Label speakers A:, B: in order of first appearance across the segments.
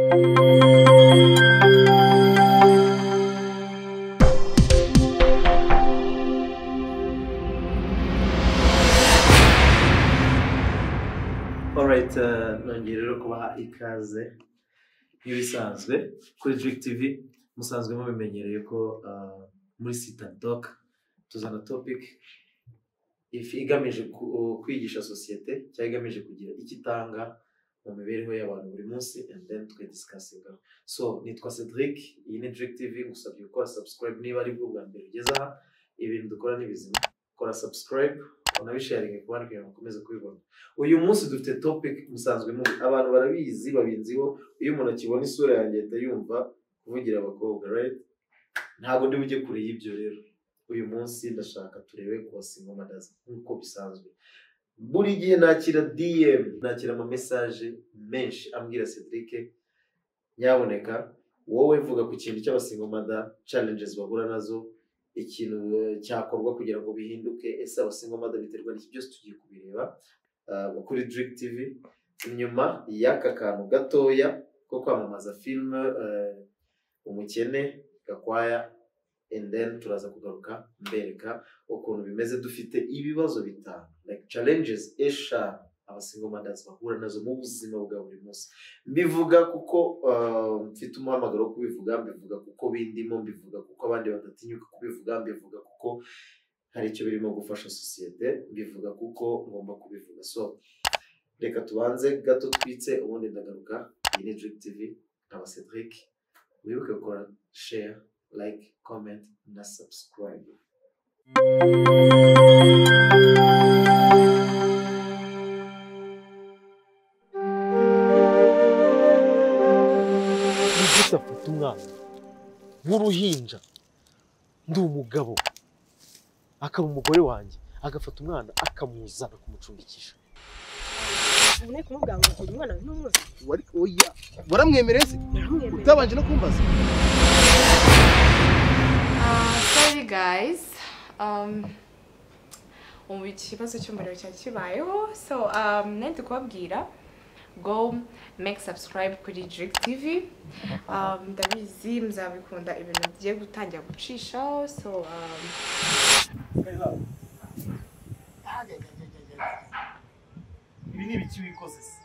A: Alright, nongeye rero kubaha ikaze nk'ibisanzwe kuri Drake TV. Musanzwe mubimenyereye ko muri Sit and Talk tuzana topic igamije kwigisha sosiyete cyangwa igamije kugira icyo itanga mu mibereho y'abantu buri munsi, and then tukadiscussinga. So nitwa Cedric, iyi ni Drake TV. Ngusabye gukora subscribe niba ari bwo bwa mbere ugeze aha. Ibintu dukora ni bizima, kora subscribe unabisharinge ku bandi kugira ngo mukomeze kubibona. Uyu munsi dufite topic musanzwe mubi, abantu barabizi, babinziho. Iyo umuntu akibona isura yanjye ahita yumva kuvugira abakobwa, right? Ntabwo ndi bujye kure y'ibyo rero. Uyu munsi ndashaka turebe ku basingle mothers nk'uko bisanzwe. Buri gihe nakira DM, nakira ama message menshi ambwira: "Cedric, nyaboneka wowe vuga ku kintu cy'abasingle mother, challenges bahura nazo, ikintu cyakorwa kugira ngo bihinduke. Ese abasingle mother biterwa n'iki?" Byose tugiye kubireba kuri Drake TV nyuma y'aka kantu gatoya ko kwamamaza film Umukene Gakwaya, and then turaza kugaruka mbereka ukuntu bimeze. Dufite ibibazo bitanu, like challenges 5 abasingle mothers bahura nazo mu buzima bwa buri munsi. Mbivuga kuko mfite umuhamagaro wo kubivuga, mbivuga kuko bindimo, mbivuga kuko abandi badatinyuka kubivuga, mbivuga kuko hari icyo birimo gufasha sosiyete, mbivuga kuko ngomba kubivuga. So reka tubanze gato twitse, ubundi ndagaruka. Iyi ni Drake TV, nkaba Cedric. Wibuke gukora share, like, comment na subscribe.
B: Nigute afata umwana w'uruhinja, ndi umugabo akaba umugore wanjye, agafata umwana akamuzana kumucumbikisha?
C: Ubu ni kumubwira ngo uyu mwana ntumuzi.
D: Wari oya, waramwemereye se?
C: Naramwemereye.
D: Utabanje no kumbaza?
E: Sorry guys. Ubu ikibazo cy'umuriro cyari kibayeho, so nari ndi kubabwira go make subscribe kuri Drake TV. Ndabizi muzabikunda, ibintu bigiye gutangira gucishaho, so
B: Ibi ni ibiki wikoze se?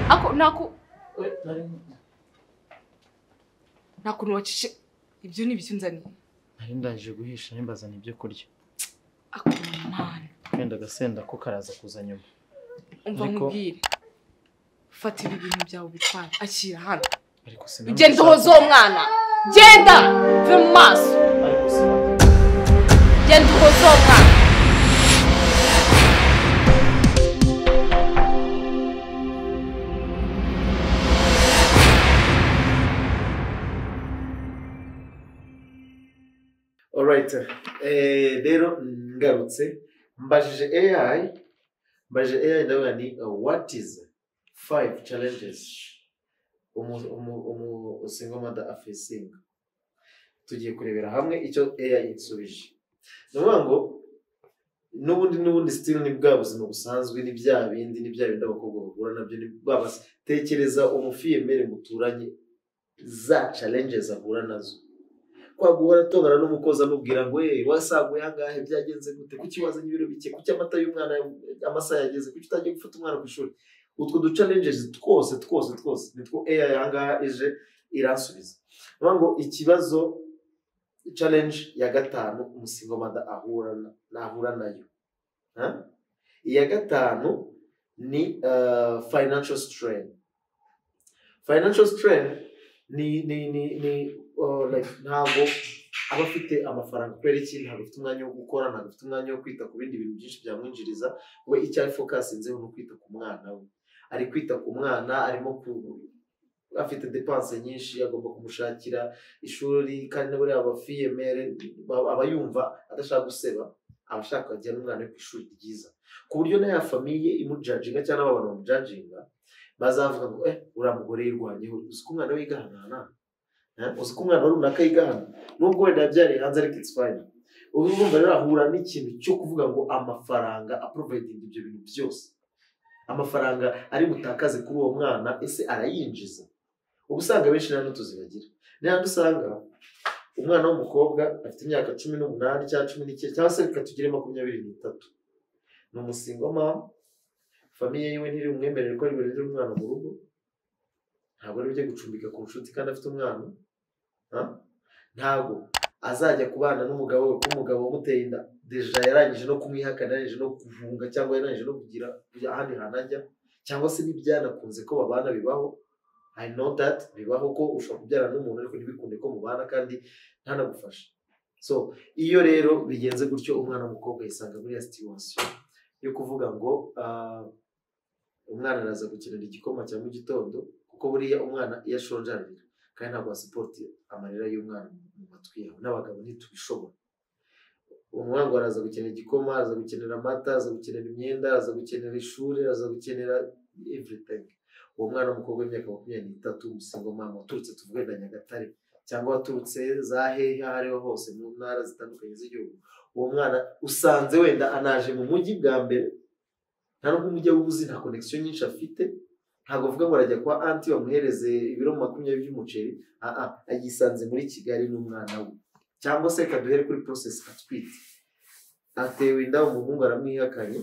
E: Ako nako nta kuntu wacishe ibyo ni ibiki unzaniye?
F: Nari ndangije guhisha, nimbazana ibyo kurya.
E: Ako mana.
F: Wenda agasenda ko karaza kuza nyuma.
E: Umva.
F: Ariko-
E: Nkubwire, fata ibi bintu byawe ubitware, akira hano.
F: Ariko sinari
E: Ugenda uhoze uwo mwana, genda ve mu maso.
F: Ariko sinari
E: Genda uhoze uwo mwana.
A: Alright, rero ngarutse mbajije AI, mbajije AI ndavuga ni what is five challenges umu single mother facing. Tugiye kurebera hamwe icyo AI insubije. Ni ukuvuga ngo n'ubundi still ni bwa buzima busanzwe, ni bya bindi, ni bya bindi abakobwa bahura nabyo, ni bwa basi. Tekereza umufille-mère muturanye, za challenges ahura nazo, kwa guhora atongana n'umukozi amubwira ngo: "Hey, wasaguye angahe? Byagenze gute? Kuki wazanye ibiro bike? Kuki amata y'umwana amasaha yageze? Kuki utagiye gufata umwana ku ishuri?" Utwo du challenges twose twose twose nitwo AI ahangaha ije iransubiza. Ni ukuvuga ngo ikibazo, challenge ya gatanu umusingle mother ahura nayo. Ha? Iya gatanu ni financial strain. Financial strain ni like ntabwo aba afite amafaranga. Kubera iki? Ntabwo afite umwanya wo gukora, ntabwo afite umwanya wo kwita ku bindi bintu byinshi byamwinjiriza. We icyo ari focusinzeho ni ukwita ku mwana we. Ari kwita ku mwana, arimo ku afite dépenses nyinshi, agomba kumushakira ishuri, kandi na buriya abafille-mère aba yumva adashaka guseba, aba ashaka kujyana umwana we ku ishuri ryiza, ku buryo na ya famille imujudginga cyangwa abantu bamujudginga bazavuga ngo: "Eh, uriya mugore yirwanyeho, uzi ko umwana we yiga hano hano? Eh, uzi ko umwana wa runaka yiga hano?" Nubwo wenda yabyariye hanze, ariko it's fine. Ubu urumva rero ahura n'ikintu cyo kuvuga ngo amafaranga aproviding ibyo bintu byose, amafaranga ari butakaze kuri uwo mwana, ese arayinjiza? Uba usanga benshi nta n'utuzi bagira. Ni handi usanga umwana w'umukobwa afite imyaka 18 cyangwa 19, cyangwa se reka tugire 23, ni umusingle mama, famille yiwe ntiri bumwemerere ko ari burere umwana mu rugo, ntabwo ari bujye gucumbika ku nshuti kandi afite umwana, ntabwo azajya kubana n'umugabo we kuko umugabo wamuteye inda déjà yarangije no kumwihakana, yarangije no guhunga, cyangwa yarangije no kugira ahandi hantu ajya, cyangwa se ntibyanakunze ko babana. Bibaho, I know that bibaho ko ushobora kubyarana n'umuntu ariko ntibikunde ko mubana kandi ntanagufashe. So iyo rero bigenze gutyo, umwana w'umukobwa yisanga muri ya situation yo kuvuga ngo umwana araza gukenera igikoma cya mu gitondo, kuko buriya umwana iyo ashonje ararira, kandi ntabwo wasupporta amarira y'umwana mu matwi yawe, n'abagabo ntitubishobora. Umwana ngo araza gukenera igikoma, araza gukenera amata, araza gukenera imyenda, araza gukenera ishuri, araza gukenera everything. Uwo mwana w'umukobwa w'imyaka 23, umusingle mama waturutse, tuvuge wenda Nyagatare, cyangwa waturutse za hehe, aho ariho hose mu ntara zitandukanye z'igihugu, uwo mwana usanze wenda anaje mu mujyi bwa mbere, nta nubwo umujyi awuzi, nta connection nyinshi afite, ntabwo avuga ngo arajya kwa aunty bamuhereze ibiro 20 by'umuceri. Aa, ayisanze muri Kigali n'umwana we. Cyangwa se reka duhere kuri process atwite, atewe inda, umuhungu aramwihakanye,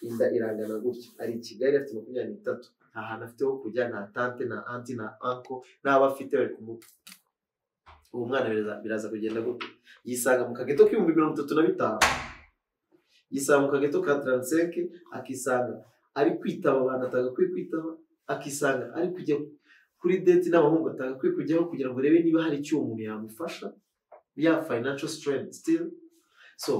A: inda irangana gutya, ari i Kigali afite 23, nta hantu afite ho kujya, nta tante, nta aunty, nta uncle, n'abo afite bari kumuta. Uwo mwana biraza kugenda gute? Yisanga mu kaghetto k'35,000, yisanga mu kaghetto ka 35, akisanga ari kwitaba abantu atagakwiye kwitaba, akisanga ari kujya kuri date n'abahungu atagakwiye kujyaho kugira ngo arebe niba hari icyo uwo muntu yamufasha, ya financial strength still. So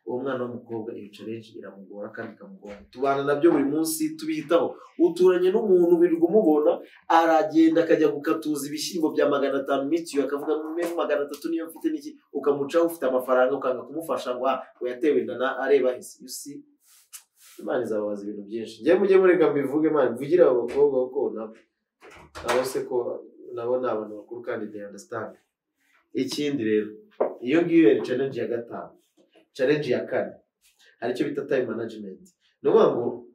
A: uwo mwana w'umukobwa iyo challenge iramugora kandi ikamugora. Tubana nabyo buri munsi, tubihitaho. Uturanye n'umuntu, wirirwa umubona aragenda akajya gukatuza ibishyimbo bya 500 mitiyu, akavuga ngo 300 niyo mfite n'iki, ukamucaho ufite amafaranga ukanga kumufasha ngo ah, ngo yatewe inda na areba hisi. You see, Imana izababaza ibintu byinshi. Njyewe mujye mureka mbivuge, Imana mvugire abo bakobwa, kuko nabo se ko nabo ni abantu bakuru kandi they understand. Ikindi rero, iyo ngiyo yari challenge ya gatanu. Challenge ya kane, hari icyo bita time management. Ni ukuvuga ngo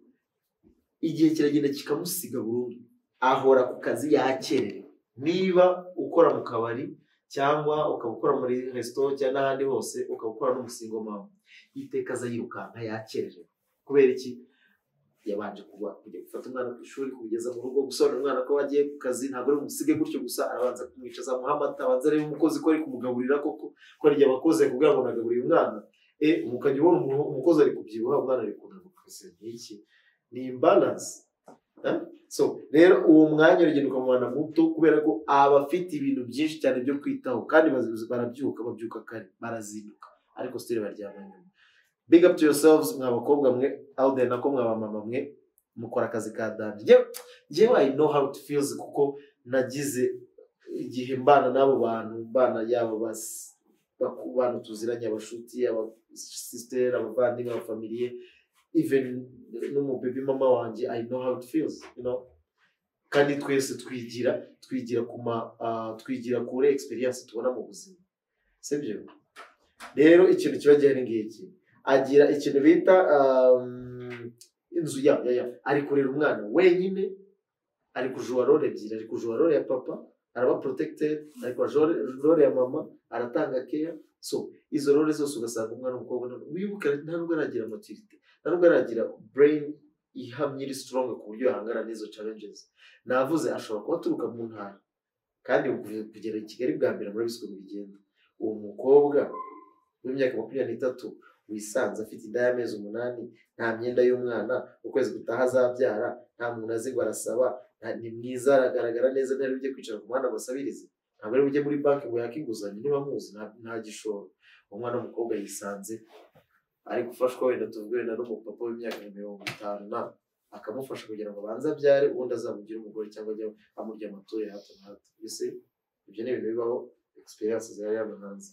A: igihe kiragenda kikamusiga burundu, ahora ku kazi yakererewe. Niba ukora mu kabari cyangwa ukaba ukora muri resitora cyangwa n'ahandi hose, ukaba ukora n'umusingle mama, iteka aza yirukanka yakererewe. Kubera iki? Yabanje kuba kujya gufata umwana ku ishuri, kumugeza mu rugo, gusobanurira umwana ko agiye ku kazi, ntabwo ari bumusige gutyo gusa, arabanza kumwicaza, amuha amata, abanza arebe umukozi ko ari kumugaburira koko, ko hari igihe abakozi bakubwira ngo nagaburira umwana, ukajya ubona umukozi ari kubyibuha, umwana ari kunanuka. Se ni iki? Ni imbalance. Eh? So rero uwo mwanya uragenda ukamubana muto, kubera ko aba afite ibintu byinshi cyane byo kwitaho, kandi barabyuka, babyuka kare, barazinduka, ariko still baryama nyuma. Big up to yourselves, mwa bakobwa mwe out there, nako mwa mama mwe mukora akazi ka danger. Njyewe I know how it feels, kuko nagize igihe mbana n'abo bantu, mbana yaba bantu tuziranye, abashuti, aba sister, abavandimwe, abafamiliye, even n'umubaby mama wanjye. I know how it feels. Kandi twese twigira ku ma twigira kuri experience tubona mu buzima, sibyo? Rero ikintu kiba gihari ngiki: agira ikintu bita inzu ya ari kurera umwana wenyine, ari kujouwa role ebyiri: ari kujouwa role ya papa, araba protected, ari kujouwa role ya mama, aratanga care. So izo role zose ugasanga umwana w'umukobwa, wibuke nta nubwo aragira maturity, nta nubwo aragira brain ihamye, iri strong ku buryo yahangana n'izo challenges. Navuze ashobora kuba aturuka mu ntara, kandi kugera i Kigali bwa mbere murabizi ukuntu bigenda. Uwo mukobwa w'imyaka 23 wisanze afite inda y'amezi 8, nta myenda y'umwana, ukwezi gutaha azabyara, nta muntu azi ngo arasaba, ni mwiza, aragaragara neza, ntari bujye kwicara ku muhanda ngo asabirize, ntabwo ari bujye muri banki ngo yake inguzanyo niba muzi, nta gishoro. Uwo mwana w'umukobwa yisanze ari gufashwa, wenda tuvuge wenda n'umupapa w'imyaka 50 na, akamufasha kugira ngo abanze abyare, ubundi azamugire umugore cyangwa ajye amurya amaturo ya hato na hato. Ese ibyo ni ibintu bibaho, experience zari hano hanze.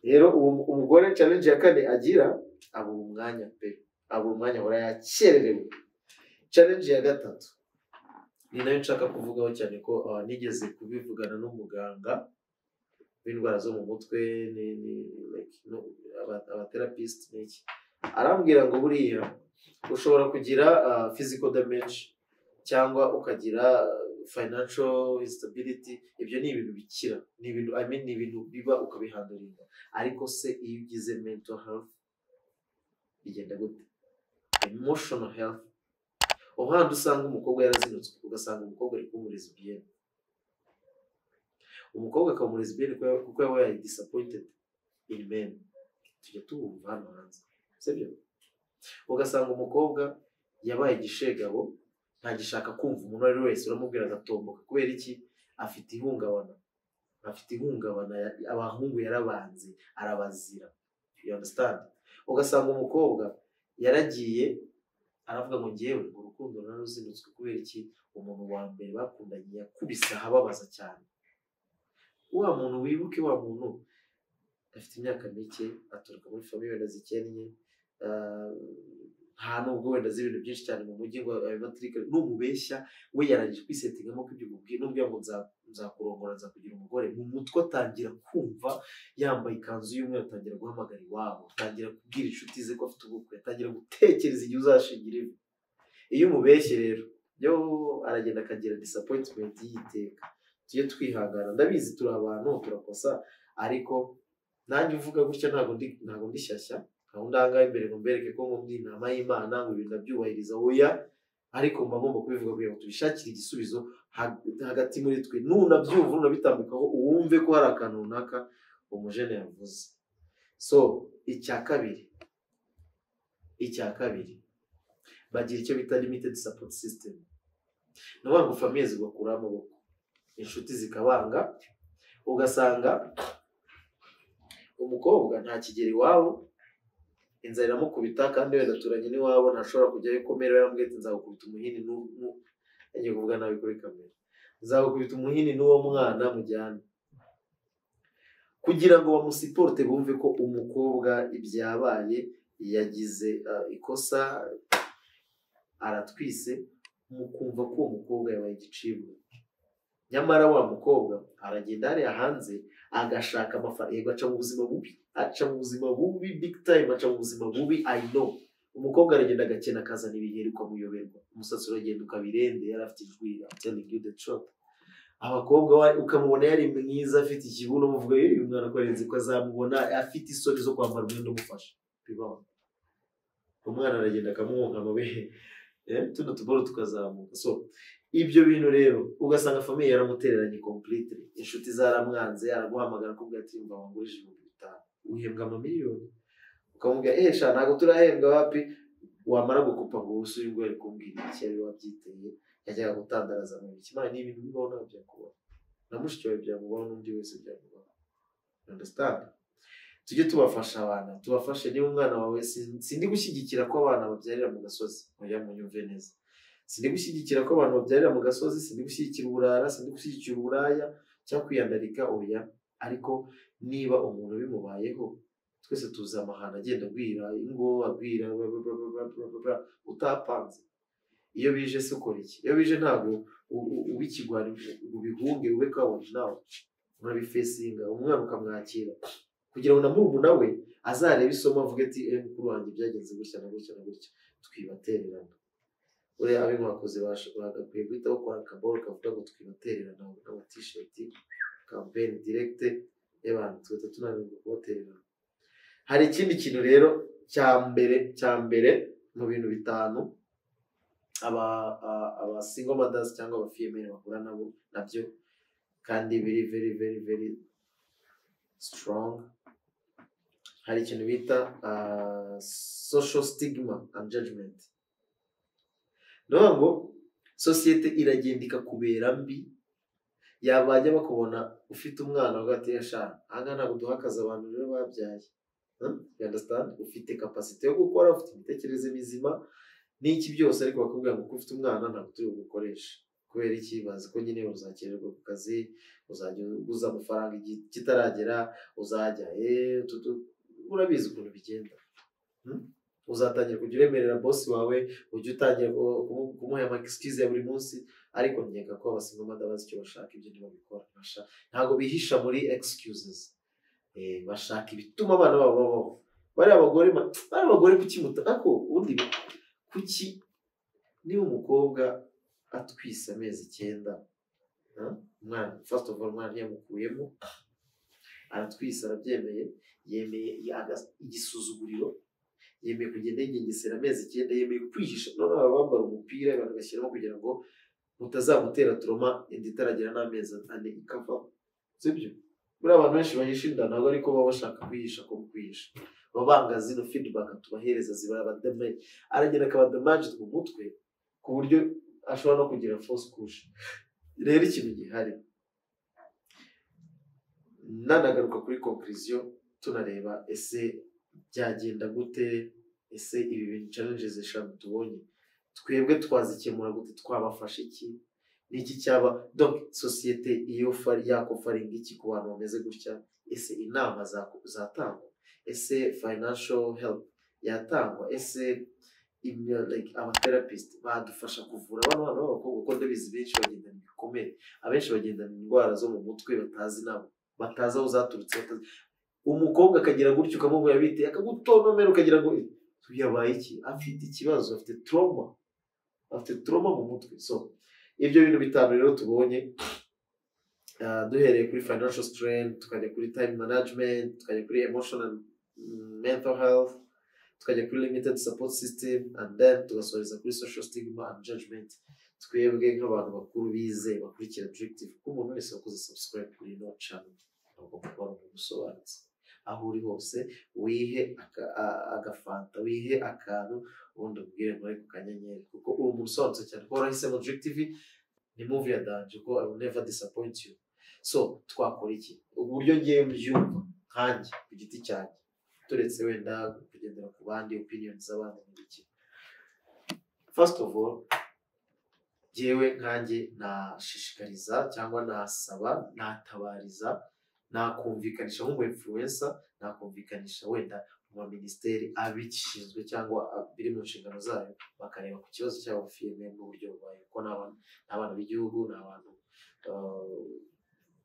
A: Rero uwo umugore, challenge ya kane agira, abura umwanya pe, abura umwanya, ahora yakererewe. Challenge ya gatatu ni nayo nshaka kuvugaho cyane, ko nigeze kubivugana n'umuganga. b'indwara zo mu mutwe, ni like no, abatherapist n'iki. Arambwira ngo buriya ushobora kugira physical damage cyangwa ukagira financial instability, ibyo ni ibintu bikira, ni ibintu, I mean, ni ibintu biba ukabihandlinga. Ariko se iyo ugize mental health bigenda gute? Emotional health, uhandi usanga umukobwa yarazinutswe, ugasanga umukobwa ari kuba umulesbienne, umukobwa akaba umulesbienne kuko yaba disappointed in men, tujya tubumva hano hanze, sibyo? Ugasanga umukobwa yabaye igishegabo, ntagishaka kumva umuntu uwo ari we wese, uramubwira agatomboka. Kubera iki? Afite ihungabana, afite ihungabana, abahungu yarabanze, arabazira, you understand? Ugasanga umukobwa yaragiye aravuga ngo ngewe ngo urukundo nararuzinutswe. Kubera iki? Umuntu wa mbere bakundanye yakubise ahababaza cyane. Wa muntu, wibuke, wa muntu afite imyaka mike, aturuka muri famille wenda zikennye, nta nubwo wenda azi ibintu byinshi cyane mu mujyi ngo ayo matirike numubeshya, we yarangije kwisettingamo ko ibyo umubwiye, n'ubwo ngo nzakurongora, nzakugira umugore, mu mutwe atangira kumva yambaye ikanzu y'umweru, atangira guhamagara iwabo, atangira kubwira inshuti ze ko afite ubukwe, atangira gutekereza igihe uzashingira ivi. Iyo umubeshye rero, yo aragenda akagira disappointment y'iteka. Tujye twihangana, ndabizi turi abantu, turakosa, ariko nanjye uvuga gutya ntabwo ndi shyashya, ntabwo ndangaye imbere ngo mbereke ko ngo ndi intama y'Imana, ngo ibintu ndabyubahiriza, oya. Ariko mba ngomba kubivuga kugira ngo tubishakire igisubizo hagati muri twe. Nunabyumva, nunabitambikaho, wumve ko hari akantu runaka umujene yavuze. So icya kabiri, bagira icyo bita limited support system. Ni ukuvuga ngo famille zigakuraho amaboko, inshuti zikabanga, ugasanga umukobwa nta kigero iwabo, inzara iramukubita, kandi wenda aturanye n'iwabo, ntashobora kujyayo komera yaramubwiye ati nzagukubita umuhini, ngiye kuvuga nabi kuri kamera, nzagukubita umuhini n'uwo mwana mujyane, kugira ngo bamusupporte, bumve ko umukobwa ibyabaye yagize ikosa, aratwise, mukumva ko uwo mukobwa yabaye igicibwa. Nyamara wa mukobwa aragenda hariya hanze agashaka amafaranga, yego aca mu buzima bubi, aca mu buzima bubi big time, aca mu buzima bubi, I know. Umukobwa aragenda agakena, akazana ibiheri ukamuyoberwa, umusatsi uragenda ukabirende, yari afite ijwi, I'm telling you the truth. Abakobwa ukamubona yari mwiza, afite ikibuno, muvuga uyu mwana ko arenze, ko azamubona afite isoni zo kwambara umwenda umufasha. Bibaho. Umwana aragenda akamwonka amabere, tuno tuboro tukazamuka. So ibyo bintu rero ugasanga famille yaramutereranye completely, inshuti zaramwanze, araguhamagara akubwira ati mva wangurije 5000, uhembwa amamiliyoni, ukamubwira eh sha ntabwo turahembwa, wapi. Wamara gukupa ngo ubu uyu nguyu ari kumbwira iki, yari wabyiteye, yajyaga gutandaraza mu biki. Imana, ni ibintu bibaho, nawe byakubaho, na mushiki wawe byamubaho, n'undi wese byamubaho, you understand? Tujye tubafasha abana, tubafashe. Niba umwana wawe, sindi gushyigikira ko abana babyarira mu gasozi, oya, munyumve neza, sindi gushyigikira ko abantu babyarira mu gasozi, sindi gushyigikira uburara, sindi gushyigikira uburaya cyangwa kwiyandarika, oya. Ariko niba umuntu bimubayeho, twese tuzi amahano agenda agwira ingo, agwira bla bla bla bla bla bla bla, utapanze. Iyo bije se ukora iki? Iyo bije ntabwo uba ikigwari ngo ubihunge, ube kabona nawe urabifacinga, umwana ukamwakira kugira ngo na murumuna we azarebe isomo, avuge ati eh mukuru wanjye byagenze gutya na gutya na gutya. Twibatererana. Buriya ab'inkwakuzi bagakwiye guhita bakora akaboro kavuga ngo twibatererana n'amatisheti, campaign direct y'abantu, tugahita tunanirwa kubatererana. Hari ikindi kintu rero cya mbere mu bintu bitanu aba single mothers cyangwa aba female bahura nabo nabyo, kandi biri very very very strong. Hari ikintu bita social stigma and judgment. Ni ukuvuga ngo sosiyete iragenda ikakubera mbi, yabajya bakubona ufite umwana bavuga ati sha ahangaha ntabwo duha akazi abantu rero babyaye. You understand? Ufite capacité yo gukora, ufite imitekerereze mizima n'iki byose, ariko bakubwira ngo kuko ufite umwana ntabwo turi bugukoreshe. Kubera iki? Bazi ko nyine uzakererwa ku kazi, uzajya uguza amafaranga igihe kitaragera, uzajya urabizi ukuntu bigenda. Uzatangira kujya uremerera boss wawe, ujye utangira kumuha ama excuse ya buri munsi. Ariko nkeka ko aba single mother bazi icyo bashaka, ibyo ntibabikora. Ntabwo bihisha muri excuses. Bashaka ibituma abana babo babaho. Bariya abagore kuki ariko ubundi kuki niba umukobwa atwise amezi 9, umwana first of all umwana yamukuyemo, aratwise, arabyemeye, yemeye igisuzuguriro, yemeye kugenda yingingisera amezi 9, yemeye kwihisha. None baba bambara umupira bagashyiramo kugira ngo mutazamutera trauma inda itaragera n'amezi 4 ikavamo, sibyo? Buriya abantu benshi bahisha inda ntabwo ariko baba bashaka kwihisha ko kwihisha, baba banga zino feedback tubahereza zibara damage, aragenda akaba damaged mu mutwe ku buryo ashobora no kugira fausse couche. Rero ikintu gihari, nanagaruka kuri conclusion, tunareba ese byagenda gute, ese ibi bintu challenges 5 tubonye twebwe twazikemura gute, twabafasha iki, niki cyaba, donc société iyo yakofaringa iki ku bantu bameze gutya, ese inama zatangwa, ese financial help yatangwa, ese like aba therapist badufasha kuvura bano bana b'abakobwa, kuko ndabizi benshi bagendana ibikomere, abenshi bagendana indwara zo mu mutwe batazi nabo, batazi aho zaturutse, batazi. Umukobwa akagira gutyo ukamubwira bite, akagutonomera ukagira ngo yabaye iki, afite ikibazo, afite trauma, afite trauma mu mutwe. So ibyo bintu 5 rero tubonye, duhereye kuri financial strain, tukajya kuri time management, tukajya kuri emotional mental health, tukajya kuri limited support system, and then tugasoreza kuri social stigma and judgment. Twebwe nk'abantu bakuru bize bakurikira directive, kuko umuntu wese wakoze subscribe kuri ino channel agomba kuba ari umuntu usobanutse. Aho uri hose wihe agafanta, wihe akantu, ubundi ubwire ngo ku kanyenyeri, kuko uri umuntu usobanutse cyane, kuko warahisemo directive. Ni movie ya danger, ko I will never disappoint you. So twakora iki? Uburyo ngiye mbyumva nkanjye ku giti cyanjye, turetse wenda kugendera ku bandi, opinions z'abandi n'ibiki, first of all jyewe nkanjye nashishikariza cyangwa nasaba, natabariza, nakumvikanisha nk'umu influencer, nakumvikanisha wenda mu minisiteri abishinzwe cyangwa biri mu nshingano zayo, bakareba ku kibazo cy'aba filles n'uburyo bubaye, kuko ni abana b'igihugu, ni abantu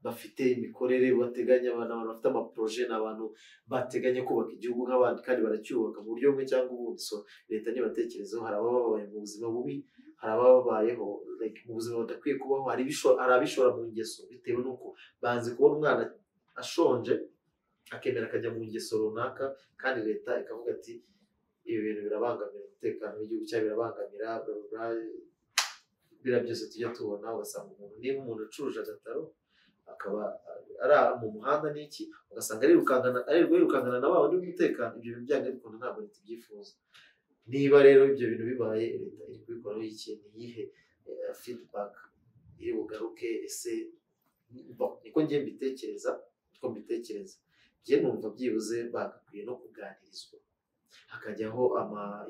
A: bafite imikorere bateganya, ni abantu bafite ama projets, ni abantu bateganya kubaka igihugu nk'abandi kandi baracyubaka mu buryo bumwe cyangwa ubundi. So leta nibatekerezeho. Hari ababa babaye mu buzima bubi, hari ababa babayeho like mu buzima budakwiye kubaho, hari abishora mu ngeso bitewe n'uko banze kubona umwana ashonje, akemera akajya mu ngeso runaka, kandi leta ikavuga ati ibi bintu birabangamira umutekano w'igihugu cyangwa birabangamira bla bla bla. Biriya byose tujya tubona, ugasanga umuntu, niba umuntu acuruje agataro akaba ari mu muhanda n'iki, ugasanga arirukankana, arirwa yirukankana na ba wundi w'umutekano. Ibyo bintu byanga bikunda ntabwo leta ibyifuza. Niba rero ibyo bintu bibaye, leta iri kubikoraho iki? Ni iyihe feedback iri bugaruke? Ese bon, niko ngiye mbitekereza, niko mbitekereza njye, numva byibuze bagakwiye no kuganirizwa, hakajyaho ama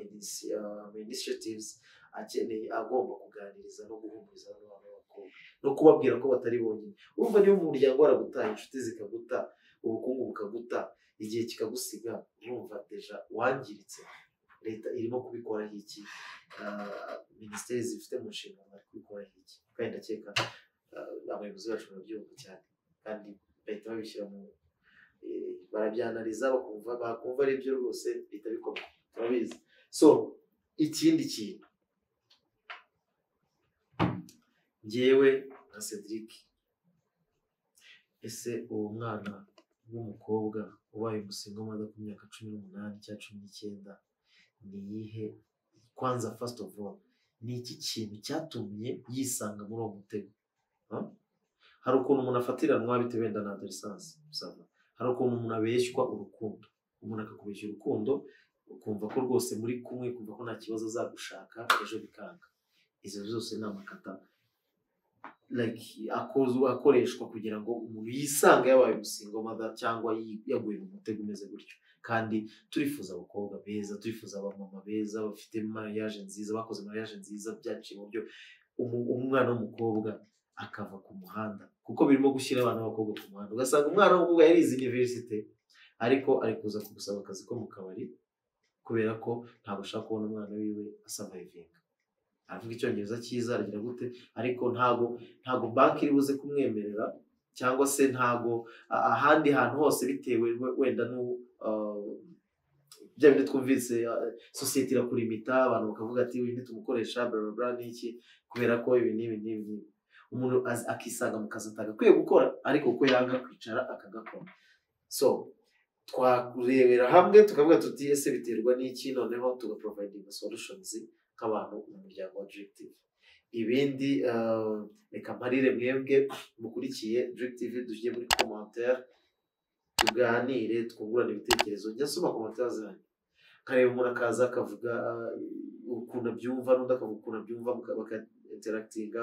A: initiatives akeneye agomba kuganiriza no guhumuriza bano bana b'abakobwa no kubabwira ko batari bonyine. Urumva niba umuryango waragutaye, inshuti zikaguta, ubukungu bukaguta, igihe kikagusiga, urumva déjà wangiritse. Leta irimo kubikoraho iki? Minisiteri zifite mu nshingano bari kubikoraho iki? Kandi ndakeka abayobozi bacu barabyumva cyane, kandi bahita babishyira mu barabyanariza, bakumva, bakumva ari byo rwose bihita bikorwa, turabizi. So ikindi kintu, njyewe nka Cedric, ese uwo mwana w'umukobwa ubaye umu single mother ku myaka 18 cyangwa 19, ni iyihe, kwanza first of all, ni iki kintu cyatumye yisanga muri uwo mutego? Huh? Hari ukuntu umuntu afatiranwa bitewe wenda na adolescence, usanga hari ukuntu umuntu abeshywa urukundo, umuntu akakubeshya urukundo, ukumva ko rwose muri kumwe, ukumva ko nta kibazo azagushaka, ejo bikanga. Izo zose ni amakata like akozwe, akoreshwa kugira ngo umuntu yisange yabaye umu single mother cyangwa yaguye mu mutego umeze gutyo. Kandi turifuza abakobwa beza, turifuza abamama beza bafite mariage nziza, bakoze mariage nziza, byaciye mu buryo umwana w'umukobwa akava ku muhanda, kuko birimo gushyira abana b'abakobwa ku muhanda. Ugasanga umwana w'umukobwa yarize université, ariko ari kuza kugusaba akazi ko mu kabari. Kubera ko ntabwo ashaka kubona umwana wiwe asurvivinga. Aravuga icyongereza cyiza, aragira gute, ariko ntago banki iri buze kumwemerera, cyangwa se ntago ahandi hantu hose, bitewe wenda bya bindi twumvise, sosiyete irakurimita, abantu bakavuga ati uyu ntitumukoresha bla bla bla n'iki, kubera ko ibi n'ibi n'ibi n'ibi. Umuntu akisanga mu kazi atagakwiye gukora, ariko kuko yanga kwicara akagakora. So twakurebera hamwe tukavuga tuti ese biterwa n'iki, noneho tugaprovidinga solutions nk'abantu mu muryango wa Drip TV. Ibindi reka mparire mwebwe mukurikiye Drip TV, dushyire muri commentaire, tuganire, twungurane ibitekerezo. Njya nsoma commentaire zanyu, nkareba umuntu akaza akavuga ukuntu abyumva, n'undi akavuga ukuntu abyumva, baka interactinga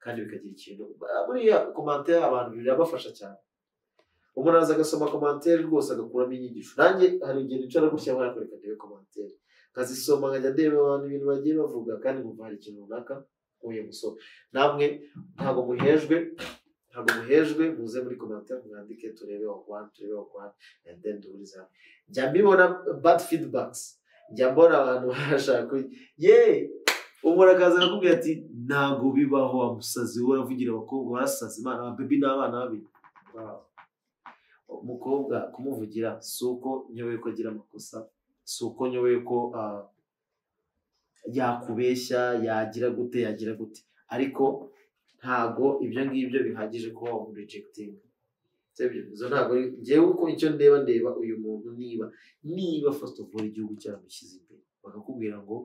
A: kandi bikagira ikintu. Buriya commentaire abantu birabafasha cyane. Umuntu araza agasoma commentaire rwose agakuramo inyigisho. Nanjye hari igihe nicara gutya nkakwereka ndebe commentaire, nkazisoma, nkajya ndeba abantu ibintu bagiye bavuga, kandi nkumva hari ikintu runaka nkuye gusoma. Namwe ntabwo muhejwe, ntabwo muhejwe, muze muri commentaire mwandike, turebe wagwan, turebe wagwan, and then duhurize hamwe. Njya mbibona bad feedbacks, njya mbona abantu bashaka ye, umuntu akaza akakubwira ati ntabwo bibaho wa musazi, wowe uravugira abakobwa warasaze, Imana, aba baby n'abana babi. Wow. Umukobwa kumuvugira si uko nyobewe ko agira amakosa, si uko nyobewe ko yakubeshya, yagira gute, yagira gute, ariko ntago ibyo ngibyo bihagije kuba wamurejectinga. Sibyo? Izo ntago njyewe uko icyo ndeba uyu muntu, niba first of all igihugu cyaramushyize imbere, bakakubwira ngo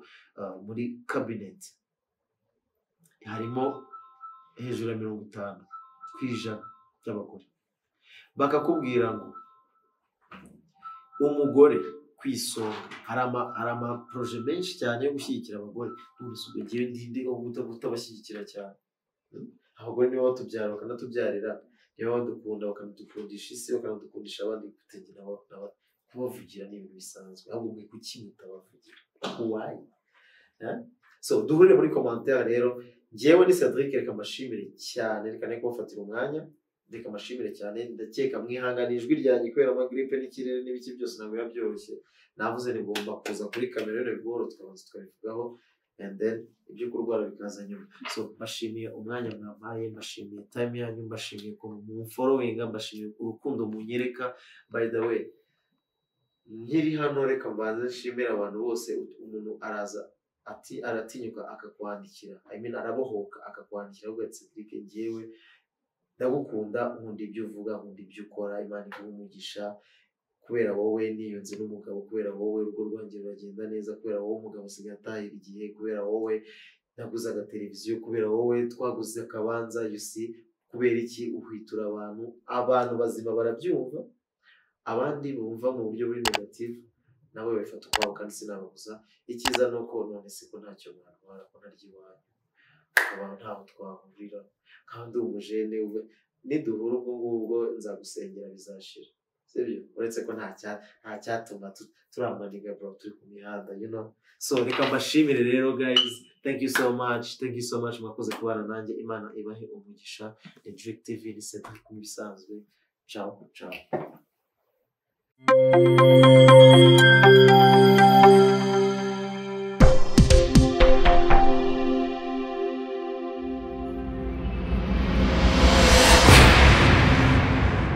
A: muri cabinet harimo hejuru ya 50% by'abagore, bakakubwira ngo umugore ku isonga, hari ama projet menshi cyane yo gushyigikira abagore. None se ubwo njyewe ndinde kutabashyigikira cyane? Abagore nibo batubyara bakanatubyarira, nibo badukunda bakanadukundisha isi, bakanadukundisha abandi. Gutegera kubavugira ni ibintu bisanzwe, ahubwo mwe kuki mutabavugira? Why? So duhurire muri commentaire rero. Njyewe ni Cedric, reka mbashimire cyane, reka ne kubafatira umwanya, reka mbashimire cyane. Ndakeka mwihangana ijwi ryanjye kubera amagripe n'ikirere n'ibiki byose, ntabwo biba byoroshye. Navuze nigomba kuza kuri kamera rero bigoro, tukabanza tukabivugaho, and then ibyo kurwara bikaza nyuma. So mbashimiye umwanya mwampaye, mbashimiye time yanyu, mbashimiye ukuntu mumfollowinga, mbashimiye urukundo munyereka. By the way, nkiri hano reka mbanze nshimire abantu bose. Umuntu araza ati aratinyuka akakwandikira, I mean arabohoka akakwandikira, avuga ati Cedric njyewe ndagukunda, nkunda ibyo uvuga, nkunda ibyo ukora, Imana iguhe umugisha, kubera wowe niyunze n'umugabo, kubera wowe urugo rwanjye ruragenda neza, kubera wowe umugabo usigaye atahira igihe, kubera wowe naguze agateleviziyo, kubera wowe twaguze akabanza, you see, kubera iki uhwitura abantu. Abantu bazima barabyumva, abandi bumva mu buryo buri negative nabo babifata ukwabo, kandi sinababuza. Icyiza ni uko none se ko ntacyo mwantwara, ko ntarya iwanyu, abantu ntaho twahurira, kandi umujene niduhura ubwo ngubwo nzagusengera bizashira, sibyo? Uretse ko nta cyatuma turamaniga bro, turi ku mihanda, you know. So reka mbashimire rero guys, thank you so much, thank you so much, mwakoze kubana nanjye, Imana ibahe umugisha. Ni Drip TV, ni Cedric nk'ibisanzwe. Ciao ciao.